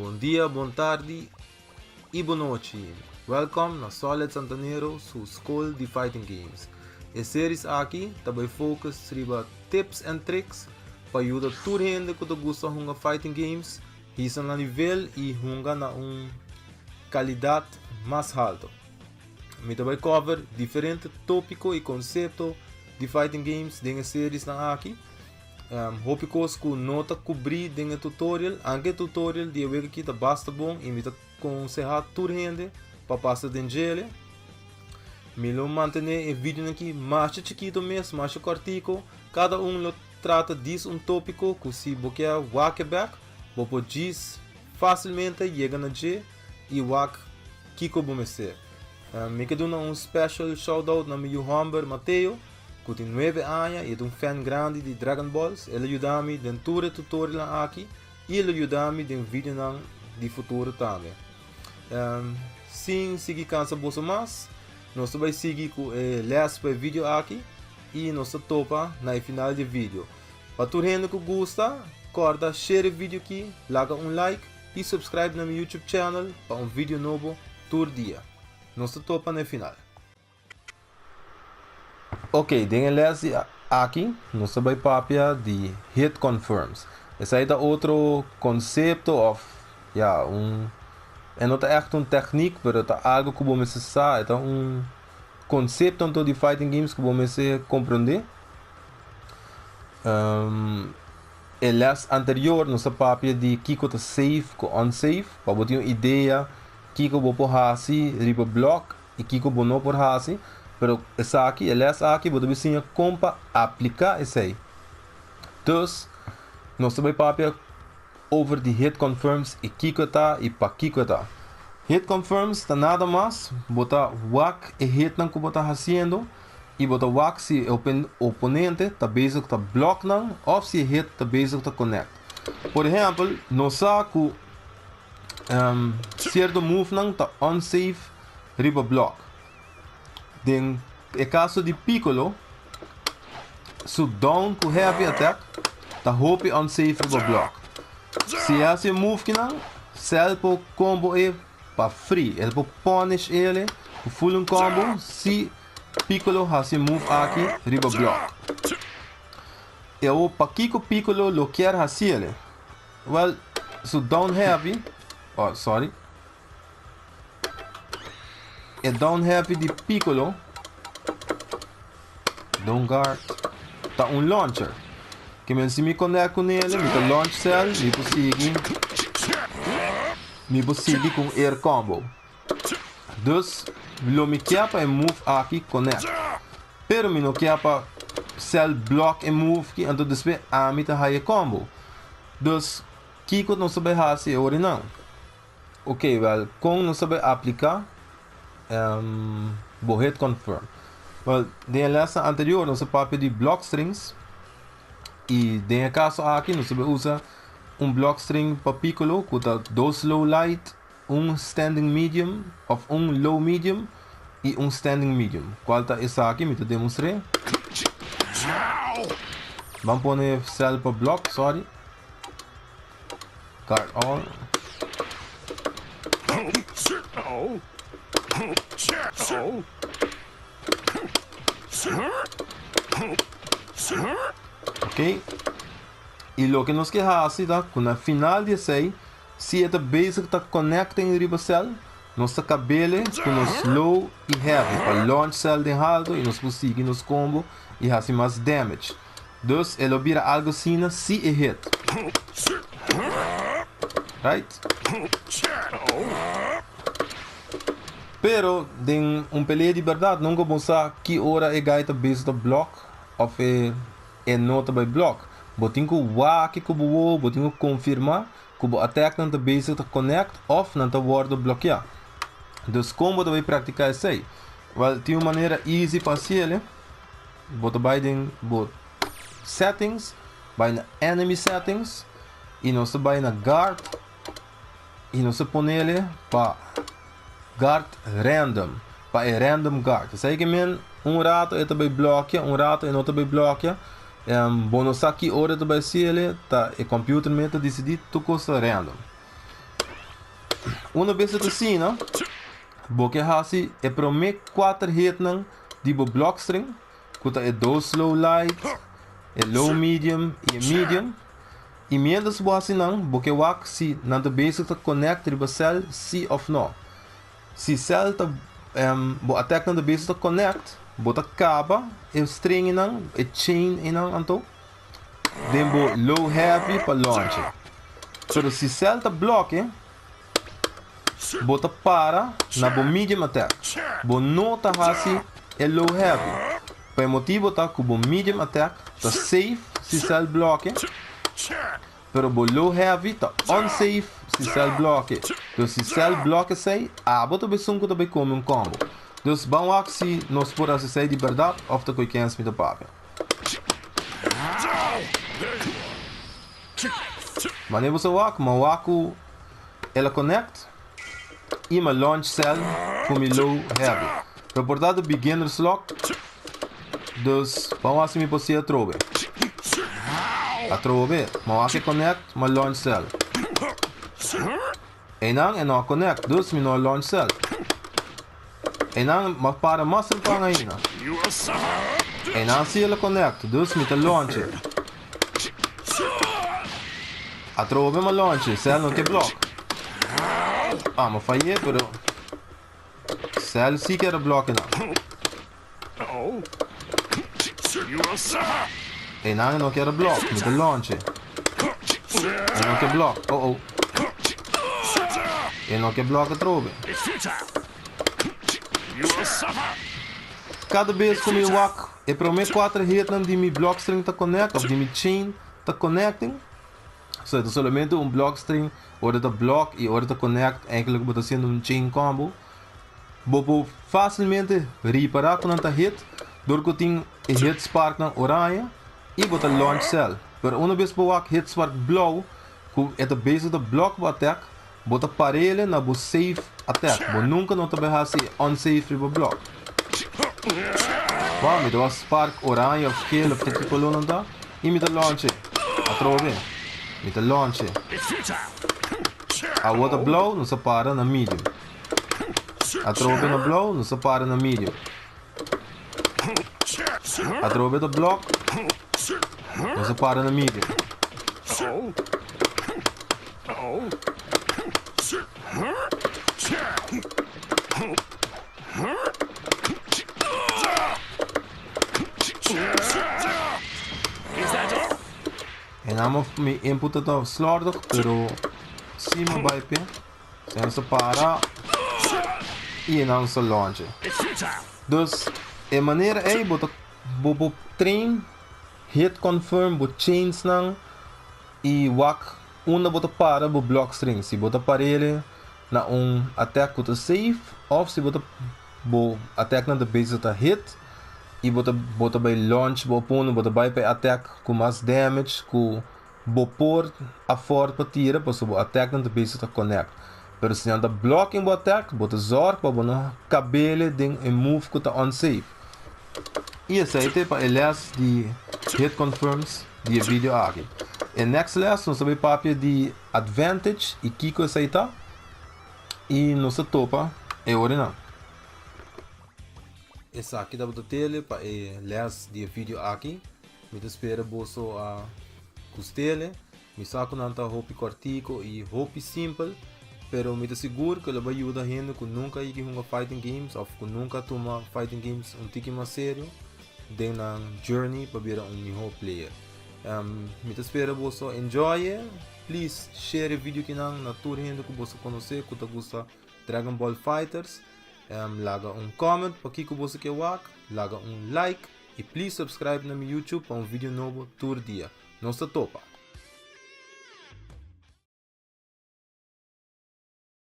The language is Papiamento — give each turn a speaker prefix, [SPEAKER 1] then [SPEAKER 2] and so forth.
[SPEAKER 1] Bon dia, bon tardi y bon nochi. Welcome na Solid Santanero su School di Fighting Games. E series aki ta bay focus riba tips and tricks pa yuda tur hende cu ta gusta hunga fighting games hisa na nivel y hunga na un calidad mas halto. Mi ta bay cover diferente topico y concepto di fighting games den e seriesnan aki. Hopi kos ku no ta kubrí den e tutorial, anke e tutorial di e wega aki ta basta bon i mi ta konsehá tur hende pa pasa den djele. Mi lo mantené e videonan aki masha chikito mes, masha kòrtiko. Kada un lo trata dis un tópiko ku si bo ke wak e bèk, bo por djis fásilmente yega na dje i wak kiko bo mester. Mi ke duna un special shout out na mi yu hòmber Mateo. Ku tin nuebe aña i e ta un fan grandi di Dragon Balls. El a yuda mi den tur e tutorialnan aki i el lo yuda mi den videonan di futuro tambe. Sin sigui kansa boso mas, nos ta bai sigui ku e les pa e video aki i nos ta topa na e final di e video. Pa tur hende ku gusta, kòrda share e video aki, laga un like i subscribe na mi YouTube channel pa un video nobo tur dia. Nos ta topa na e final. Ok, den e les di aki nos ta bai papia di hit confirms. Esei ta otro konsepto of ya un e no ta ègt un tèknik pero ta algu ku bo mester sa, e ta un konsepto anto di fighting games ku bo mester komprondé. E les anterior nos a papia di kiko ta safe ku unsafe pa bo tin un idea kiko bo por hasi riba blòk i kiko bo no por hasi, pero esaki, e les aki, bo ta bin siña kon pa apliká esei. Dus, nos ta bai papia over di hit confirms i kiko e ta i pakiko e ta. Hit confirms ta nada mas bo ta wak e hitnan ku bo ta hasiendo i bo ta wak si e oponente ta bezig ta blòk nan òf si e hit ta bezig ta connect. Por ehèmpel, nos sa ku Cierto movenan ta unsafe riba block. Den e caso di Piccolo, su down cu heavy attack ta hopi unsafe riba block. Si e haci e move kinan, Cell por combo e pa free. El por punish ele cu full un combo si Piccolo haci e move aki riba block. E awor pakico Piccolo lo kier haci ele? Well, su down heavy, oh sorry. E down heavy di Piccolo, don't guard, ta un launcher. Ke men si mi connect ku nele, mi ta launch cell, mi por sigui, mi por sigui ku un air combo. Dus, lo mi kia pa e move aki connect. Pero mi no kia pa cell block e move ki, anto despues ami ta haya e combo. Dus, kiko nos ta bay haci e ora nan? Ok, wel, con nos ta bay aplica bo hit confirm? Wel, den e lesnan anterior nos a papia di block strings y den e caso aki nos ta bay usa un block string pa Piccolo cu ta dos low light, un standing medium of un low medium y un standing medium. Cual ta esaki? Mi ta demostr'é. Ban pone cell pa block, sorry. Guard all. Ok. Y loke nos ke haci ta cu na final di esey Si e ta bezig ta connecting riba cel, nos ta cabele cu nos low y heavy pa launch cel den halto y nos por sigui nos combo y haci mas damage. Dus e lo bira algo asina si e hit. Right? Pero den un pelea di berdad nunca bo sa ki ora e guy ta bezig ta block of e e no ta bai block. Bo tin ku wak ku bo wowo, bo tin ku konfirmá ku bo attacknan ta bezig ta connect òf nan ta wòrdu blokeá. Dus kon bo ta bai praktiká esei? Wèl, tin un manera easy pa hasiel. Bo ta bai den bo settings, bai na enemy settings i nos ta bai na guard i nos ta ponele pa guard random, pa e random guard. Esei ke men un rato e ta bai blokia, un rato e no ta bai blokia. Bo no sa ki ora e ta bai hasiel, ta e computer mes ta disidí tur kos ta random. Una bes ta asina, bo ke hasi e promé kuater hitnan di bo block string, ku ta e dos low light, e low medium i e medium. I miéntras bo hasi nan, bo ke wak si nan ta bezig ta connect riba Cell si òf nò. Si Cell ta bo attacknan ta bezig ta connect, bo ta kaba e string einan, e chain einan anto den bo low heavy pa launch. Pero si Cell ta bloke, bo ta para na bo medium attack. Bo no ta hasi e low heavy. Pa e motibo ta ku bo medium attack ta safe si Cell bloke, pero bo low heavy ta unsafe si Cell bloke. Dus si Cell bloke esei, abo ta besun ku ta bai kome un combo. Dus ban wak si nos por hasi esei di bèrdat òf ta koe kens mi ta papia. Mane bo sa wak, ma wak ku el a connect i ma launch Cell ku mi low heavy. Pero por ta de beginner's luck, dus ban wak si mi por si atrobe. Atrobe, ma wak e connect, ma launch Cell. Einan e no a connect, dus mi no a launch Cell. Einan ma para mas temprano ainda. Einan si el a connect, dus mi ta launch e. Atrobe ma launch e, Cell no ke block. Ah, ma fallé, pero Cell si kier a block einan. Einan e no kier a block, mi ta launch e. E no ke block, oh oh. E no ke block atrobe. Kada bes ku mi wak e promé kuater hitnan di mi block string ta connect of di mi chain ta connecting. So e ta solamente un block string ora ta block i ora ta connect eigenlijk bo ta haciendo un chain combo. Bo por fácilmente ripará ku nan ta hit dor ku tin e hit sparknan oranje i bo ta launch Cell. Pero una bes bo wak hit spark blou ku e ta bezig ta block bo attack, bo ta parele na bo safe attack. Bo nunka no ta bai hasi e unsafe riba block. Wow, mi ta wak spark oranje of geel of ta ki kolor nan ta i mi ta launch e. Atrobe, mi ta launch e. Awor ta blou, nos a para na medium. Atrobe na blou, nos a para na medium. Atrobe ta block, nos a para na medium. En amo mi input ta slordig, pero si mi bai pe. Si nos a para y nos a launch. Dus e manera ey bo ta bo bo train hit confirm bo chains nan y wak unda bo ta para bo block string. Si bo ta parele na un attack cu ta safe of si bo ta bo attack nan ta bezig ta hit y bo ta bo ta bay launch bo opponent bo ta bay pa e attack cu mas damage cu Bo por afford pa tira pasobra bo attacknan ta bezig ta connect. Pero si nan ta blocking bo attack, bo ta zorg pa bo no kabele den e move ku ta unsafe. I esei ta e pa e les di hit confirms di e video aki. E next les nos ta bai papia di advantage i kiko esei ta i nos ta topa e ora nan. Esaki tabata tele pa e les di e video aki. Mi ta spera boso a gust'ele. Mi sa ku nan ta hopi kòrtiku i hopi simpel, pero mi ta sigur ku lo bai yuda hende ku nunka a yigi hunga fighting games òf ku nunka a tuma fighting games un tiki mas serio den nan journey pa bira un mihó player. Mi ta spera boso a enjoy e. Please share e video kinan na tur hende ku boso konosé ku ta gusta Dragon Ball Fighters. Laga un comment pa kiko boso ke wak, laga un like. Y please subscribe na mi YouTube pa un video nobo tur dia. Nos ta topa!